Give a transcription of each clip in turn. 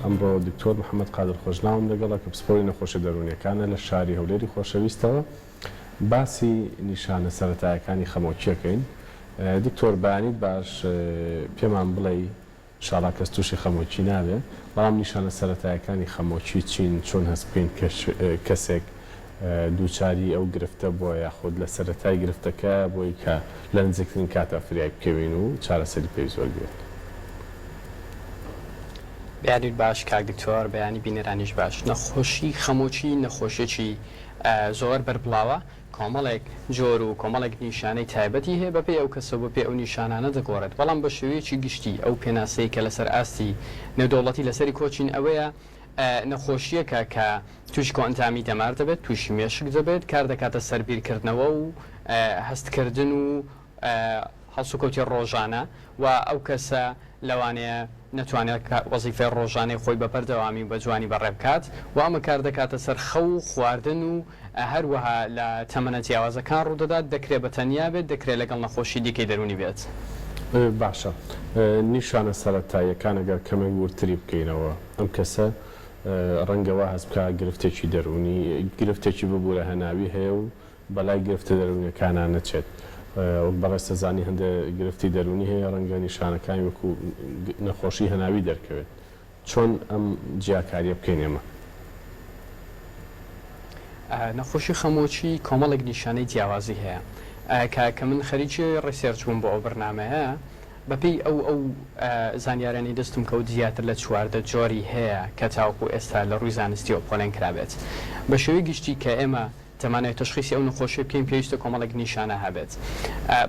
ئەمڕۆ دکتۆر محەمەد قادر خۆشناوم لەگەڵە کە پسپۆری نەخۆشیە دەروونیەکانە لە شاری هەولێری خۆشەویستەوە باسی نیشانە سەرەتایەکانی خەمۆکیەکەین دکتۆر بەیانیت باش پێمان بڵێی ئینشاڵا کەس توشی خەمۆکی نابێ بەڵام نیشانە سەرەتایەکانی خەمۆکی چین چۆن هەست بکەین کەسێک دووچاری ئەو گرفتە بووە یاخود لە سەرەتای گرفتەکەیە بۆی کە لە نزیکترین کاتا فریای بکەوین و چارەسەری پێویست وەرگرێت. بەیانیت باش کاک دکتۆر، بەیانی بینەرانیش باش. نەخۆشی خەمۆکی نەخۆشیەکی زۆر بەربڵاوە، کۆمەڵێک جۆر و کۆمەڵێک نیشانەی تایبەتی هەیە بەپێی ئەو کەسە و بەپێی ئەو نیشانانە دەگۆڕێت، بەڵام بە شێوەیەکی گشتی ئەو پێناسەی کە لەسەر ئاستی نێودەوڵەتی لەسەری کۆچین ئەوەیە نەخۆشییەکە کە تووشی کۆئەندامی دەمار دەبێت، تووشی مێشک دەبێت، کار دەکاتە سەر بیرکردنەوە و هەستکردن و هەڵسوکەوتی ڕۆژانە و ئەو کەسە لەوانەیە نەتوانێت وەزیفەی ڕۆژانەی خۆی بە بەردەوامی و بە جوانی بەڕێ بکات و ئەمە کار دەکاتە سەر خەو و خواردن و هەروەها لە تەمەنە جیاوازەکان ڕوودەدات، دەکرێت بە تەنیا بێت، دەکرێت لەگەڵ نەخۆشی دیکەی دەروونی بێت. باشە نیشانە سەرەتاییەکان ئەگەر کەمێک وردتری بکەینەوە ئەم کەسە ڕەنگە وا هەست بکات گرفتێکی دەروونی گرفتێکی ببورە هەناوی هەیە و بەلای گرفتە دەروونیەکانا نەچێت وەک بەڕێزت ئەزانی هەندێک گرفتی دەروونی هەیە ڕەنگە نیشانەکانی وەکو نەخۆشی هەناوی دەرکەوێت چۆن ئەم جیاکاریە بکەین ئێمە؟ نەخۆشی خەمۆکی کۆمەڵێک نیشانەی جیاوازی هەیە کە کە من خەریکی research بووم بۆ ئەو بەرنامەیە بەپێی ئەو ئەو زانیارانەی دەستم کەوت زیاتر لە 14 جۆری هەیە کە تاوەکو ئێستا لە ڕووی زانستیەوە پۆلێن کرابێت بە شێوەی گشتی کە ئێمە دەمانەوێت تەشخیسی ئەو نەخۆشیە بکەین پێویستە کۆمەڵێک نیشانە هەبێت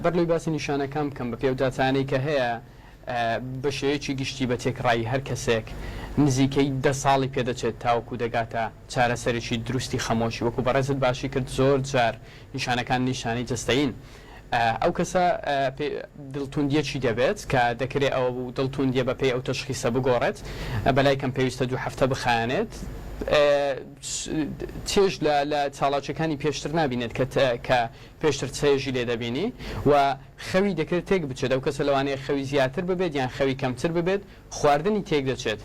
بەر لەوەی باسی نیشانەکان بکەم بەپێی ئەو داتایانەی کە هەیە بە شێوەیەکی گشتی بە تێکڕایی هەر کەسێک نزیکەی دە ساڵی پێدەچێت تاوەکو دەگاتە چارەسەرێکی دروستی خەمۆکی، وەکو بەڕێزت باشی کرد زۆر جار نیشانەکان نیشانەی جەستەیین ئەو کەسە دڵتوندیەکی دەبێت کە دەکرێ ئەو دڵتوندیە بەپێی ئەو تەشخیسە بگۆڕێت بەلای کەم پێویستە دوو هەفتە بخایەنێت چێژ لە چاڵاکیەکانی پێشتر نابینێت کە پێشتر چێژی لێ دەبینی و خەوی دەکرێت تێک بچێت، ئەو کەسە لەوانەیە خەوی زیاتر ببێت یان خەوی کەمتر ببێت، خواردنی تێک دەچێت،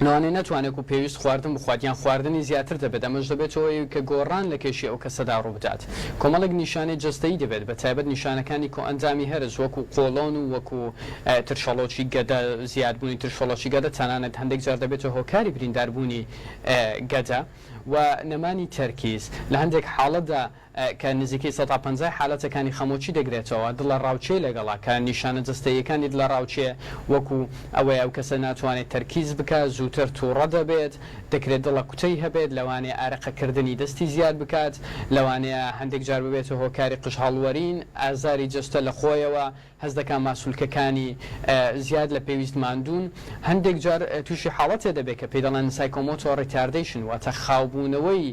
لەوانەیە نەتوانێت وەکو پێویست خواردن بخوات یان خواردنی زیاتر دەبێت، ئەمەش دەبێتە هۆی کە گۆڕان لە کێشی ئەو کەسەدا ڕووبدات. کۆمەڵێک نیشانەی جەستەیی دەبێت، بە تایبەت نیشانەکانی کۆئەندامی هەرس وەکو قۆڵۆن و وەکو ترشەڵۆکی گەدە، زیادبوونی ترشەڵۆکی گەدە تەنانەت هەندێک جار دەبێتە هۆکاری برینداربوونی گەدە و نەمانی تەرکیز، لە هەندێک حاڵەتدا کە نزیکەی سەتا پەنجای حالەتەکانی خەمۆکی دەگرێتەوە، دڵەڕاوکێی لەگەڵە، کە نیشانە جەستەییەکانی دڵەڕاوکێ وەکو ئەوەیە ئەو کەسە ناتوانێت تەرکیز بکات، زووتر توڕە دەبێت، دەکرێت دڵەکوتەی هەبێت، لەوانەیە ئارەقەکردنی دەستی زیاد بکات، لەوانەیە هەندێک جار ببێتە هۆکاری قژهەڵوەرین، ئازاری جەستە لە خۆیەوە، هەست دەکات ماسولکەکانی زیاد لە پێویست ماندوون، هەندێک جار تووشی حاڵەتێ دەبێت کە پێی دەڵێن psychomotor retardation واتە خاوبوونەوەی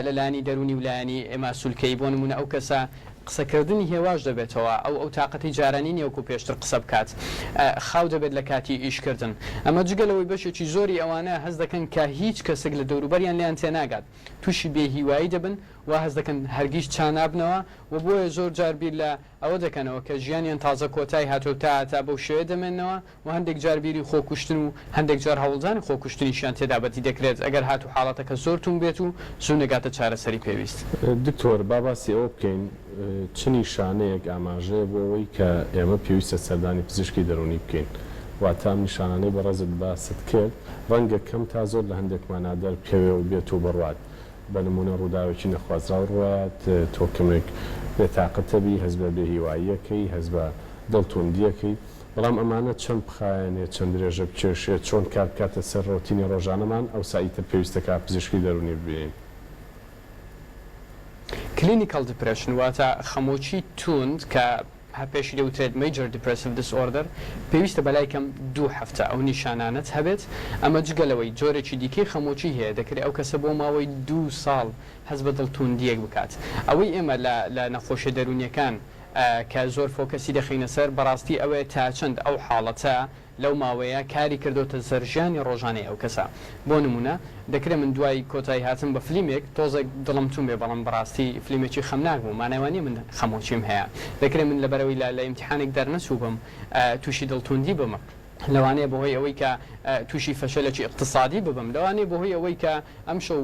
لە لایەنی دەروونی و لایەنی ماسولکەیی، بۆ نموونە ئەو کەسە قسەکردنی هێواش دەبێتەوە، ئەو ئەو تاقەتەی جارانی نییە وەکو پێشتر قسە بکات، خاو دەبێت لە کاتی ئیشکردن، ئەمە جگە لەوەی بەشێکی زۆری ئەوانە هەست دەکەن کە هیچ کەسێک لە دەوروبەریان لێیان تێناگات، تووشی بێهیوایی دەبن، وا هەست دەکەن هەرگیز چانابنەوە و بۆیە زۆر جار بیر لە ئەوە دەکەنەوە کە ژیانیان تازە کۆتای هاتوە و تا هەتا بەو شێوەیە دەمێننەوە و هەندێک جار بیری خۆکوشتن و هەندێک جار هەوڵدانی خۆکوشتنیشیان تێدا بەدی دەکرێت ئەگەر هاتوو حاڵەتەکە زۆر توند بێت و زوو نەگاتە چارەسەری پێویست. دکتۆر با باسی ئەوە بکەین چ نیشانەیەک ئاماژەیە بۆ ئەوەی کە ئێمە پێویستە سەردانی پزیشکی دەروونی بکەین؟ واتە ئەم نیشانانەی بەڕێزت باست کرد ڕەنگە کەم تا زۆر لە هەندێکمانا دەربکەوێ و بێت و بڕوات، بە نموونە ڕووداوێکی نەخوازراو ڕووئەیات، تۆ کەمێک بێتاقەتەبی، هەست بە بێهیواییەکەی، هەست بە دڵتوندییەکەی، بەڵام ئەمانە چەند بخایەنێ، چەند درێژە بکێشێ، چۆن کار بکاتە سەر ڕۆتینی ڕۆژانەمان، ئەوسا ئیتر پێویستەکا پزیشکی دەروونی ببینین. Clinical Depression واتە خەمۆکی توند کە پێشی دەوترێت Major Depressive Disorder، پێویستە بەلای کەم دوو هەفتە ئەو نیشانانەت هەبێت، ئەمە جگە لەوەی جۆرێکی دیکەی خەمۆکی هەیە دەکرێت ئەو کەسە بۆ ماوەی دوو ساڵ هەست بە دڵتوندییەک بکات. ئەوەی ئێمە لە لە نەخۆشیە دەروونیەکان کە زۆر فۆکەسی دەخەینە سەر بەڕاستی ئەوەیە تا چەند ئەو حاڵەتە لەو ماوەیە کاری کردۆتە سەر ژیانی ڕۆژانەی ئەو کەسە. بۆ نموونە دەکرێ من دوای کۆتایی هاتن بە فلیمێک تۆزێک دڵم توند بێ بەڵام بەڕاستی فلیمێکی خەمناک بوو مانای وا نیە من خەمۆکیم هەیە. دەکرێ من لەبەرئەوەی لە لە ئیمتیحانێک دەرنەچووبم تووشی دڵتوندی بم. لەوانەیە بەهۆی ئەوەی کە تووشی فەشەلێکی ئیقتسادی ببم، لەوانەیە بەهۆی ئەوەی کە ئەمشەو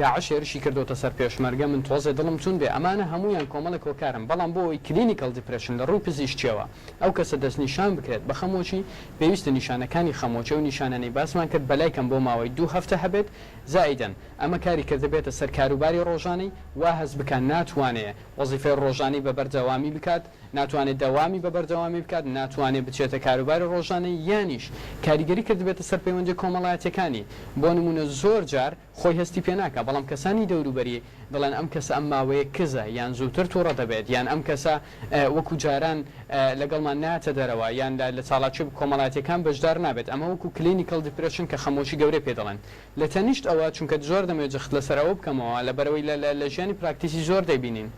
داعش هێرشی کردۆتە سەر پێشمەرگە من تۆزێ دڵم توند بێ، ئەمانە هەموویان کۆمەڵێک هۆکارن، بەڵام بۆ ئەوەی clinical depression لە ڕووی پزیشکیەوە ئەو کەسە دەستنیشان بکرێت بە خەمۆکی، پێویستە نیشانەکانی خەمۆکی ئەو نیشانانەی باسمان کرد بەلای کەم بۆ ماوەی دوو هەفتە هەبێت، زائیدەن ئەمە کاری کردبێتە سەر کاروباری ڕۆژانەی، وا هەست بکا ناتوانێ وەزیفەی ڕۆژانەی بە بەردەوامی بکات، ناتوانێت دەوامی بە بەردەوامی بکات، ناتوانێت بچێتە کاروباری ڕۆژانەی، یانیش کاریگەری کردبێتە سەر پەیوەندیە کۆمەڵایەتیەکانی، بۆ نموونە زۆر جار خۆی هەستی پێ ناکا بەڵام کەسانی دەوروبەری دەڵێن ئەم کەسە ئەم ماوەیە کزە یان زووتر توڕە دەبێت یان ئەم کەسە وەکو جاران لەگەڵمان نایەتە دەرەوە یان لە چالاکیە کۆمەڵایەتیەکان بەشدار نابێت، ئەمە وەکو clinical depression کە خەمۆکی گەورەی پێ دەڵێن. لە تەنیشت ئەوە چونکە زۆر دەمەوێت جەخت لەسەر ئەوە بکەمەوە لەبەرئەوەی لە ژیانی پراکتیسی زۆر دەیبینین،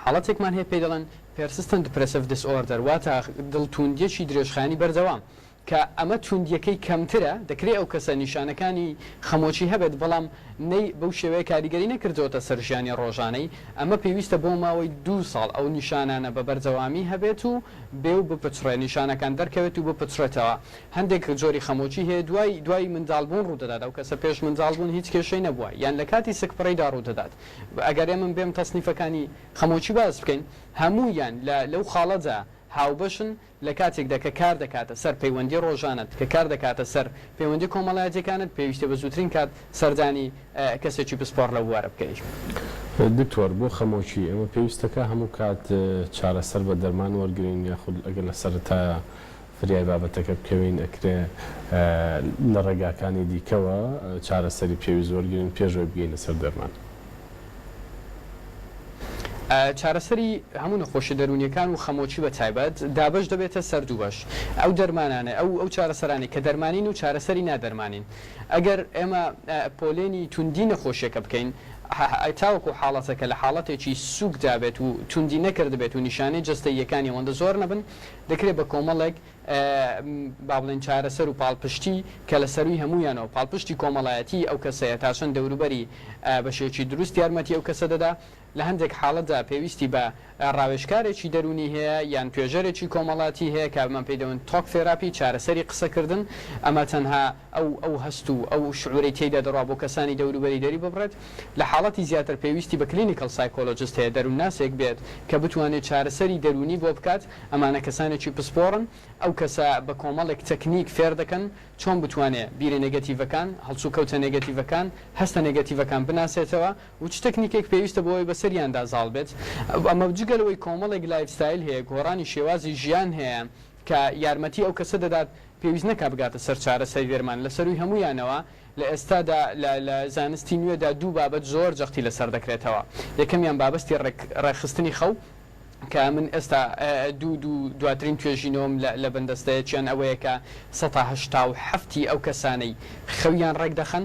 حاڵەتێکمان هەیە پێی دەڵێن Persistent Depressive Disorder واتە دڵتوندییەکی درێژخایەنی بەردەوام کە ئەمە توندییەکەی کەمترە، دەکرێت ئەو کەسە نیشانەکانی خەمۆکی هەبێت بەڵام نەی بەو شێوەیە کاریگەری نەکردۆتە سەر ژیانی ڕۆژانەی، ئەمە پێویستە بۆ ماوەی دوو ساڵ ئەو نیشانانە بە بەردەوامی هەبێت و بێ و بپچڕێ نیشانەکان دەرکەوێت و بپچڕێتەوە. هەندێک جۆری خەمۆکی هەیە دوای دوای منداڵبوون ڕوودەدات ئەو کەسە پێش منداڵبوون هیچ کێشەی نەبووە یان لە کاتی سکپڕیدا ڕوودەدات. ئەگەر ئێمە بێم تەسنیفەکانی خەمۆکی باس بکەین هەموویان لە لەو خاڵەدا هاوبەشن لە کاتێکدا کە کار دەکاتە سەر پەیوەندی ڕۆژانەت کە کار دەکاتە سەر پەیوەندی کۆمەڵایەتیەکانت پێویستە بە زووترین کات سەردانی کەسێکی پسپۆڕ لەو بوارە بکەی. دکتۆر بۆ خەمۆکی ئێمە پێویستەکا هەموو کات چارەسەر بە دەرمان وەرگرین یاخود ئەگەر لە سەرەتایا فریای بابەتەکە بکەوین ئەکرێ لە ڕێگاکانی دیکەوە چارەسەری پێویست وەرگرین پێش ئەوەی بگەینە سەر دەرمان. چارەسەری هەموو نەخۆشیە دەروونیەکان و خەمۆکی بە تایبەت دابەش دەبێتە سەر دوو بەش ئەو دەرمانانە ئەو ئەو چارەسەرانەی کە دەرمانین و چارەسەری نادەرمانین ئەگەر ئێمە پۆلێنی توندی نەخۆشیەکە بکەین تاوەکو حاڵەتەکە لە حاڵەتێکی سووکدا بێت و توندی نەکردبێت و نیشانەی جەستەییەکانی ئەوەندە زۆر نەبن دەکرێت بە کۆمەڵێک با بڵێین چارەسەر و پاڵپشتی کە لە سەرووی هەموویانەوە پاڵپشتی کۆمەڵایەتیی ئەو کەسەیە تا چەند دەوروبەری بە شێوەیەکی دروست یارمەتی ئەو کەسە دەدا، لە هەندێک حاڵەتدا پێویستی بە ڕاوێژکارێکی دەروونی هەیە یان توێژەرێکی کۆمەڵاتی هەیە کە ئەمە پێی دەڵێن talk therapy چارەسەری قسەکردن، ئەمە تەنها ئەو ئەو هەست و ئەو شعورەی تێیدا دەڕوا بۆ کەسانی دەوروبەری دەریببڕێت، لە حاڵەتی زیاتر پێویستی بە clinical psychologist هەیە دەروونناسێک بێت کە بتوانێت چارەسەری دەروونی بۆ بکات، ئەمانە کەسانێکی پسپۆڕن ئەو کەسە بە کۆمەڵێک تەکنیک فێر دەکەن چۆن بتوانێ بیرە نێگەتیڤەکان، هەڵسوکەوتە نێگەتیڤەکان، هەستە نێگەتیڤەکان بناسێتەوە و چ تەکنیکێک پێویستە بۆ ئەوەی بەسەریاندا زاڵ بێت. ئەمە جگە لەوەی کۆمەڵێک lifestyle هەیە، گۆڕانی شێوازی ژیان هەیە کە یارمەتی ئەو کەسە دەدات پێویست نەکا بگاتە سەر چارەسەری دەرمان. لە سەرووی هەموویانەوە لە ئێستادا لە لە زانستی نوێدا دوو بابەت زۆر جەختی لەسەر دەکرێتەوە. یەکەمیان بابەستی ڕێک ڕێکخستنی خەو کە من ئێستا دوو دوو دواترین توێژینەوەم لە لە بندەستە یەکیان ئەوەیە کە سەتا 87 ی ئەو کەسانەی خەویان ڕێک دەخەن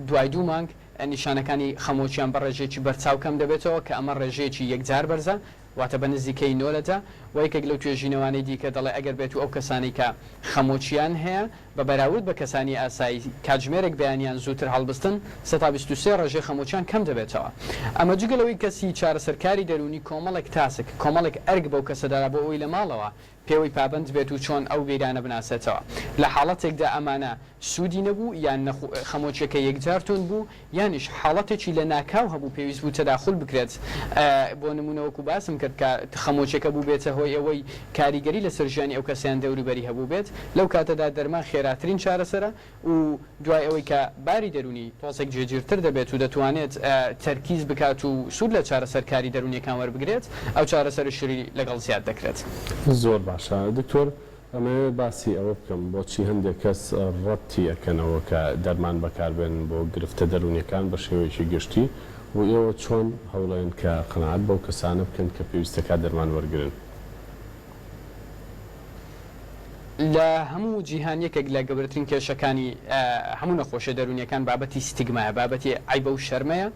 دوای دوو مانگ نیشانەکانی خەمۆکیان بە ڕێژەیەکی بەرچاو کەم دەبێتەوە کە ئەمە ڕێژەیەکی یەکجار بەرزە واتە بە نزیکەی نۆ لە دە، وە یەکێک لەو توێژینەوانەی دیکە دەڵێ ئەگەر بێتو ئەو کەسانەی کە خەمۆکیان هەیە بە بەراورد بە کەسانی ئاسایی کاتژمێرێک بەیانیان زووتر هەڵبستن 23% ڕێژەی خەمۆکیان کەم دەبێتەوە. ئەمە جگە لەوەی کەسی چارەسەرکاری دەروونی کۆمەڵێک task، کۆمەڵێک ئەرک بەو کەسە دەدا بۆ ئەوەی لە ماڵەوە پێوەی پابەند بێت و چۆن ئەو بیرانە بناسێتەوە. لە حاڵەتێکدا ئەمانە سوودی نەبوو یان خەمۆکیەکە یەکجار توند بوو یانیش حاڵەتێکی لەناکاو هەبوو پێویست بوو تەداخول بکرێت بۆ نموونە وەکو باسم کرد کە خەمۆکیەکە بووبێتە هۆی ئەوەی کاریگەری لەسەر ژیانی ئەو کەسە یان دەوروبەری هەبووبێت لەو کاتەدا دەرمان خێراترین چارەسەرە و دوای ئەوەی کە باری دەروونی تۆزێک جێگیرتر دەبێت و دەتوانێت تەرکیز بکات و سوود لە چارەسەرکاری دەروونیەکان وەربگرێت ئەو چارەسەرشری لەگەڵ زیاد دەکرێت. زۆر باشە دکتۆر ئەمەوێ باسی ئەوە بکەم بۆچی هەندێک کەس ڕەتی ئەکەنەوە کە دەرمان بەکاربێنن بۆ گرفتە دەروونیەکان بە شێوەیەکی گشتی و ئێوە چۆن هەوڵەیەن کە قەناعەت بەو کەسانە بکەن کە پێویستەکا دەرمان وەرگرن؟ لە هەموو جیهان یەکێک لە گەورەترین کێشەکانی هەموو نەخۆشیە دەروونیەکان بابەتی ستیگمایە، بابەتی عەیبە و شەرمەیە،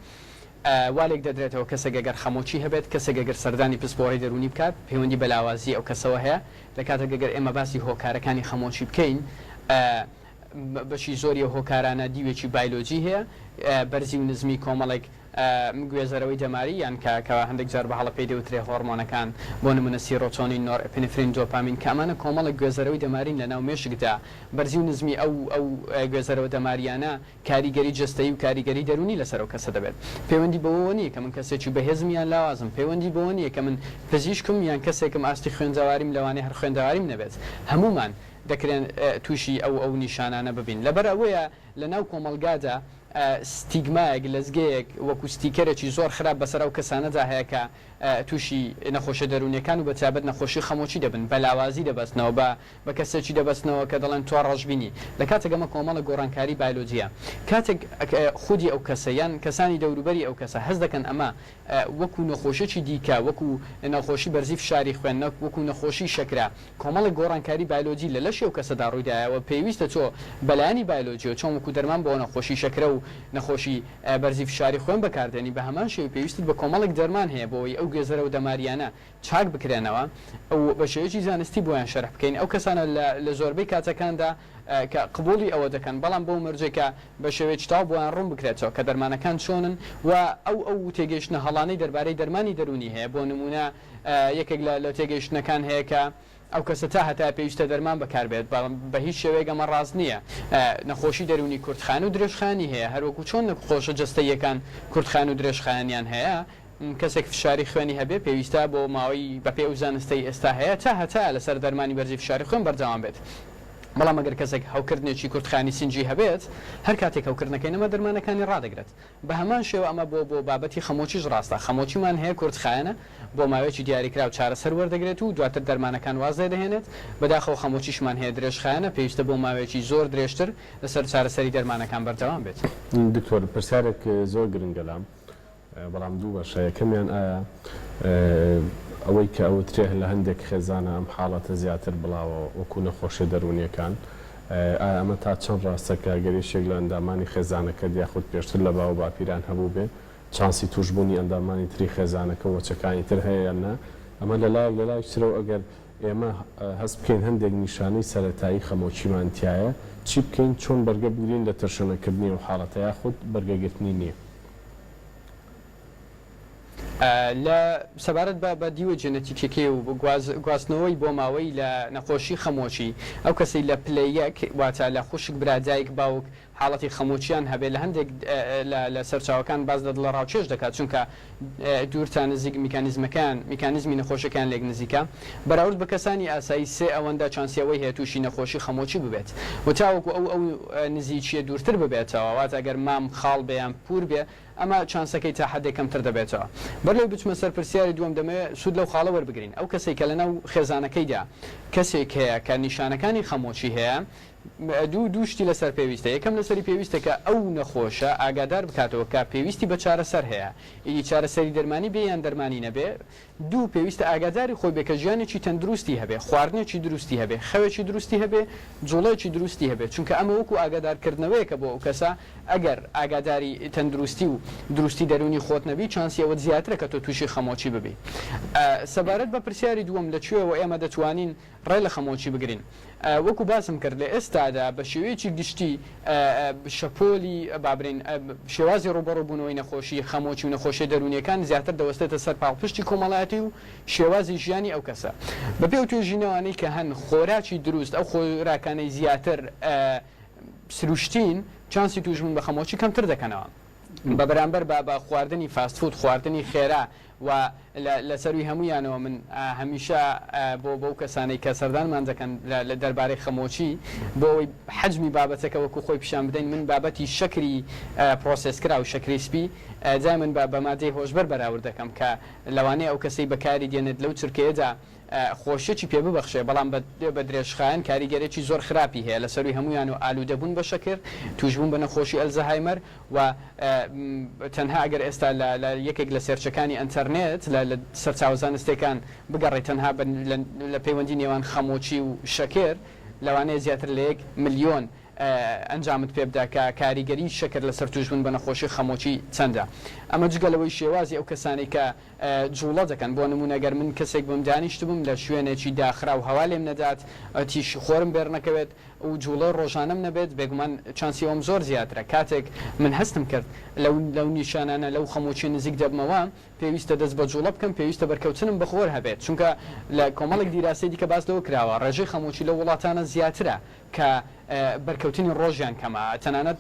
وا لێک دەدرێتەوە کەسێک ئەگەر خەمۆکی هەبێت، کەسێک ئەگەر سەردانی پسپۆڕی دەروونی بکات پەیوەندی بە لاوازی ئەو کەسەوە هەیە، لە کاتێک ئەگەر ئێمە باسی هۆکارەکانی خەمۆکی بکەین بەشی زۆری ئەو هۆکارانە دیوێکی بایلۆجی هەیە، بەرزی و نزمی کۆمەڵێک. گوێزەرەوەی دەماری یان کە کە هەندێک جار بە هەڵە پێی دەوترێ هۆڕمۆنەکان بۆ نموونە سیڕۆتۆنین، نۆرئپینفرین، دۆپامین کە ئەمانە کۆمەڵێک گوێزەرەوەی دەمارین لە ناو مێشکدا بەرزی و نزمی ئەو ئەو گوێزەرەوە دەماریانە کاریگەری جەستەیی و کاریگەری دەروونی لەسەر ئەو کەسە دەبێت. پەیوەندی بەوەوە نییە کە من کەسێکی بەهێزم یان لاوازم، پەیوەندی بەوە نییە کە من پزیشکم یان کەسێکم ئاستی خوێندەواریم لەوانەیە هەر خوێندەواریم نەبێت. هەموومان دەکرێن تووشی ئەو ئەو نیشانانە ببین. لەبەر ئەوەیە لە ناو کۆمەڵگادا ستیگمایەک، لەزگەیەک وەکو ستیکەرێکی زۆر خراپ بەسەر ئەو کەسانەدا هەیە کە تووشی نەخۆشیە دەروونیەکان و بەتایبەت نەخۆشی خەمۆکی دەبن، بە لاوازی دەبەستنەوە، بە بە کەسێکی دەبەستنەوە کە دەڵێن تۆ ڕەشبینی، لە کاتێک ئەمە کۆمەڵێک گۆڕانکاری بایلۆجیە، کاتێک خودی ئەو کەسە یان کەسانی دەوروبەری ئەو کەسە هەست دەکەن ئەمە وەکو نەخۆشیەکی دیکە وەکو نەخۆشی بەرزی فشاری خوێن وەکو نەخۆشی شەکرە کۆمەڵێک گۆڕانکاری بایلۆجی لە لەشی ئەو کەسەدا ڕوویدایە و پێویستە تۆ بەلایەنی بایلۆجیەوە چۆن وەکو دەرمان بۆ نەخۆشی شەکرە و نەخۆشی بەرزی فشاری خوێن بەکاردێنی بەهەمان شێوە پێویستت بە کۆمەڵێک دەرمان هەیە بۆ ئەوەی ئەو گوێزەرەوە دەماریانە چاک بکرێنەوە و بە شێوەیەکی زانستی بۆیان شەرح بکەین، ئەو کەسانە لە لە زۆربەی کاتەکاندا کە قبوڵی ئەوە دەکەن، بەڵام بەو مەرجەی کە بە شێوەیەکی تەواو بۆیان ڕوون بکرێتەوە کە دەرمانەکان چۆنن و ئەو ئەو تێگەیشتنە هەڵانەی دەربارەی دەرمانی دەروونی هەیە، بۆ نموونە یەکێک لە لە تێگەیشتنەکان هەیە کە ئەو کەسە تا هەتایە پێویستە دەرمان بەکاربێت، بەڵام بە هیچ شێوەیەک ئەمە ڕاست نییە. نەخۆشی دەروونی کورتخایەن و درێژخایەنی هەیە، هەروەکو چۆن نەخۆشە جەستەییەکان کورتخایەن و درێژخایەنیان هەیە، کەسێک فشاری خوێنی هەبێ پێویستە بۆ ماوەی بەپێی ئەو زانستەی ئێستا هەیە تا هەتایە لەسەر دەرمانی بەرزی فشاری خوێن بەردەوام بێت. بەڵام ئەگەر کەسێک هەوکردنێکی کورتخایەنی سنگی هەبێت هەر کاتێک هەوکردنەکەی نەما دەرمانەکانی ڕادەگرێت. بە هەمان شێوە ئەمە بۆ بۆ بابەتی خەمۆکیش ڕاستە. خەمۆکیمان هەیە کورتخایەنە بۆ ماوەیەکی دیاریکراو چارەسەر وەردەگرێت و دواتر دەرمانەکان واز لێدەهێنێت. بەداخەوە خەمۆکیشمان هەیە درێژخایەنە پێویستە بۆ ماوەیەکی زۆر درێژتر لەسەر چارەسەری دەرمانەکان بەردەوام بێت. دکتۆر پرسیارێک زۆر گرنگە لام. بەڵام دوو بەشە، یەکەمیان ئایا ئەوەی کە ئەوترێ لە هەندێک خێزانە ئەم حاڵەتە زیاتر بڵاوە وەکو نەخۆشیە دەروونیەکان، ئایا ئەمە تا چەند ڕاستە کە گەر یەکێک لە ئەندامانی خێزانەکەت یاخود پێشتر لە باو باپیران هەبووبێ چانسی تووشبوونی ئەندامانی تری خێزانەکە و وەچەکانی تر هەیە یان نا؟ ئەمە لەلایەک، لەلایەکی ترەوە ئەگەر ئێمە هەست بکەین هەندێک نیشانەی سەرەتایی خەمۆکیمان تیایە چی بکەین چۆن بەرگە بگرین لە تەشەنەکردنی ئەو حاڵەتە یاخود بەرگەگرتنی نییە؟ لە سەبارەت بە بە دیوە جێنەتیکیەکەی و گواستنەوەی بۆماوەی لە نەخۆشی خەمۆکی، ئەو کەسەی لە پلە یەک واتە لە خوشک برا دایک باوک حاڵەتی خەمۆکیان هەبێ لە هەندێک لە لە سەرچاوەکان باس لە دڵەڕاوکێش دەکات چونکە دوور تا نزیک میکانیزمەکەیان میکانیزمی نەخۆشیەکەیان لێک نزیکە بەراورد بە کەسانی ئاسایی سێ ئەوەندە چانسی ئەوەی هەیە تووشی نەخۆشی خەمۆکی ببێت و تاوەکو ئەو ئەو نزیکیە دوورتر ببێتەوە واتە گەر مام خاڵ بێ یان پوور بێ ئەمە چانسەکەی تا حەدێک کەمتر دەبێتەوە. بەر لەوەی بچمە سەر پرسیاری دووەم دەمەوێ سوود لەو خاڵە وەربگرین ئەو کەسەی کە لەناو خێزانەکەیدا کەسێک هەیە کە نیشانەکانی خەمۆکی هەیە دوو دوو شتی لەسەر پێویستە یەکەم لەسەری پێویستە کە ئەو نەخۆشە ئاگادار بکاتەوە کە پێویستی بە چارەسەر هەیە ئیدی چارەسەری دەرمانی بێ یان دەرمانی نەبێ دوو، پێویستە ئاگاداری خۆی بێ کە ژیانێکی تەندروستی هەبێ، خواردنێکی دروستی هەبێ، خەوێکی دروستی هەبێ، جوڵەیەکی دروستی هەبێ، چونکە ئەمە وەکو ئاگادارکردنەوەیەکە بۆ ئەو کەسە، ئەگەر ئاگاداری تەندروستی و دروستی دەروونی خۆت نەبی چانسی ئەوەت زیاترە کە تۆ تووشی خەمۆکی ببی. سەبارەت بە پرسیاری دووەم لە کوێوە ئێمە دەتوانین ڕێ لە خەمۆکی بگرین؟ وەکو باسم کرد لە ئێستادا بە شێوەیەکی گشتی شەپۆلی با برێین شێوازی ڕووبەڕووبوونەوەی نەخۆشی خەمۆکی و نەخۆشیە دەروونیەکان زیاتر دەوەستێتە سەر پاڵپشتی کۆمەڵایەتی و شێوازی ژیانی ئەو کەسە. بەپێی ئەو توێژینەوانەی کە هەن خۆراکی دروست ئەو خۆراکانەی زیاتر سروشتین چانسی تووشبوون بە خەمۆکی کەمتر دەکەنەوە. بە بەرامبەر بە بە خواردنی fast food، خواردنی خێرا و لە لە سەرووی هەموویانەوە من هەمیشە بۆ بەو کەسانەی کە سەردانمان دەکەن لە لە دەربارەی خەمۆکی بۆ ئەوەی حەجمی بابەتەکە وەکوو خۆی پیشان بدەین من بابەتی شەکری process کراو شەکری سپی دایمەن بە بە مادەی هۆشبەر بەراورد دەکەم کە لەوانەیە ئەو کەسەی بەکاری دێنێت لەو چرکەیەدا خۆشیەکی پێ ببەخشێ، بەڵام بە درێژخایەن کاریگەریی زۆر خراپی هەیە، لە سەرووی هەموویانەوە ئالوودەبوون بە شەکر، تووشبوون بە نەخۆشی ئەلزەهایمەر و تەنها ئەگەر ئێستا لە یەکێک لە search ەکانی ئەنتەرنێت لە سەرچاوە زانستیەکان بگەڕێی تەنها لە پەیوەندی نێوان خەمۆکی و شەکر لەوانەیە زیاتر لە یەک ملیۆن ئەنجامت پێ بدا کە کاریگەریی شەکر لەسەر تووشبوون بە نەخۆشی خەمۆکی چەندە. ئەمە جگە لەوەی شێوازی ئەو کەسانەی کە جوڵە دەکەن، بۆ نموونە گەر من کەسێک بم دانیشتبم لە شوێنێکی داخراو هەوا لێم نەدات، تیشکی خۆرم بەرنەکەوێت. و جوڵەی ڕۆژانەم نەبێت بێگومان چانسی ئەوەم زۆر زیاترە کاتێک من هەستم کرد لەو لەو نیشانانە لەو خەمۆکیە نزیک دەبمەوە پێویستە دەست بە جوڵە بکەم پێویستە بەرکەوتنم بە خۆر هەبێت چونکە لە کۆمەڵێک دیراسەی دیکە باس لەوە کراوە ڕێژەی خەمۆکی لەو وڵاتانە زیاترە کە بەرکەوتنی ڕۆژیان کەمە تەنانەت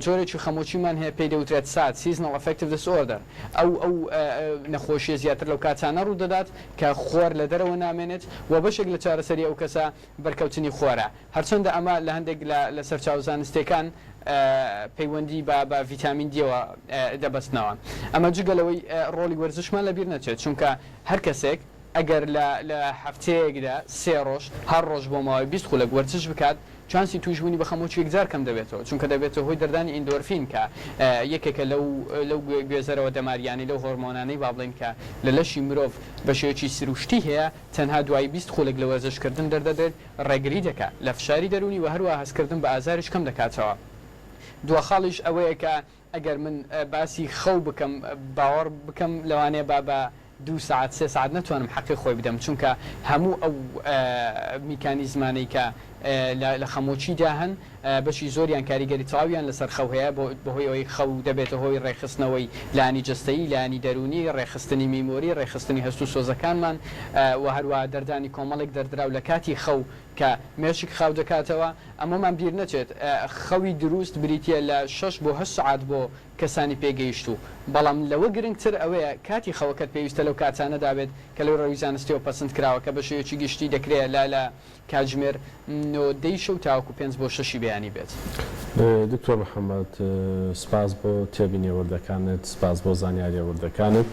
جۆرێکی خەمۆکیمان هەیە پێی دەوترێت SAD Seasonal Affective Disorder ئەو ئەو نەخۆشیە زیاتر لەو کاتانە ڕوودەدات کە خۆر لە دەرەوە نامێنێت و بەشێک لە چارەسەری ئەو کەسە بەرکەوتنی خۆرە هەرچەندە ئەمە لە هەندێک لە لە سەرچاوە زانستیەکان پەیوەندی بە بە ڤیتامین دیەوە دەبەستنەوە ئەمە جگە لەوەی ڕۆڵی وەرزشمان لەبیر نەچێت چونکە هەر کەسێک ئەگەر لە لە هەفتەیەکدا سێ ڕۆژ هەر ڕۆژ بۆ ماوەی 20 خولەک وەرزش بکات چانسی تووشبوونی بە خەمۆکی یەکجار کەم دەبێتەوە چونکە دەبێتە هۆی دەردانی ئیندۆرفین کە یەکێکە لەو لەو گوێزەرەوە دەماریانەی لەو هۆرمۆنانەی با بڵێین کە لە لەشی مرۆڤ بە شێوەیەکی سروشتی هەیە تەنها دوای 20 خولەک لە وەرزشکردن دەردەدرێت ڕێگری دەکات لە فشاری دەروونی و هەروەها هەستکردن بە ئازاریش کەم دەکاتەوە. دوا خاڵیش ئەوەیە کە ئەگەر من باسی خەو بکەم باوەڕ بکەم لەوانەیە با بە دوو سەعات سێ سەعات نەتوانم حەقی خۆی بدەم چونکە هەموو ئەو میکانیزمانەی کە لە خەمۆکیدا هەن بەشی زۆریان کاریگەری تەواویان لەسەر خەو هەیە، بەهۆی ئەوەی خەو دەبێتە هۆی ڕێکخستنەوەی لایەنی جەستەیی، لایەنی دەروونی، ڕێکخستنی میمۆری، ڕێکخستنی هەست و سۆزەکانمان و هەروەها دەردانی کۆمەڵێک دەردراو لە کاتی خەو کە مێشک خاو دەکاتەوە. ئەمەمان بیر نەچێت خەوی دروست بریتییە لە شەش بۆ هەشت سەعات بۆ کەسانی پێگەیشتوو، بەڵام لەوە گرنگتر ئەوەیە کاتی خەوەکەت پێویستە لەو کاتانەدا بێت کە لەو ڕووی زانستییەوە پەسند کراوە کە بە شێوەیەکی گشتی دەکرێت لە لە کاتژمێر نۆ دەی شەو تاوەکو پێنج بۆ شەشی بەیانی بێت. دکتۆر محمد سپاس بۆ تێبینیە وردەکانت سپاس بۆ زانیاریە وردەکانت.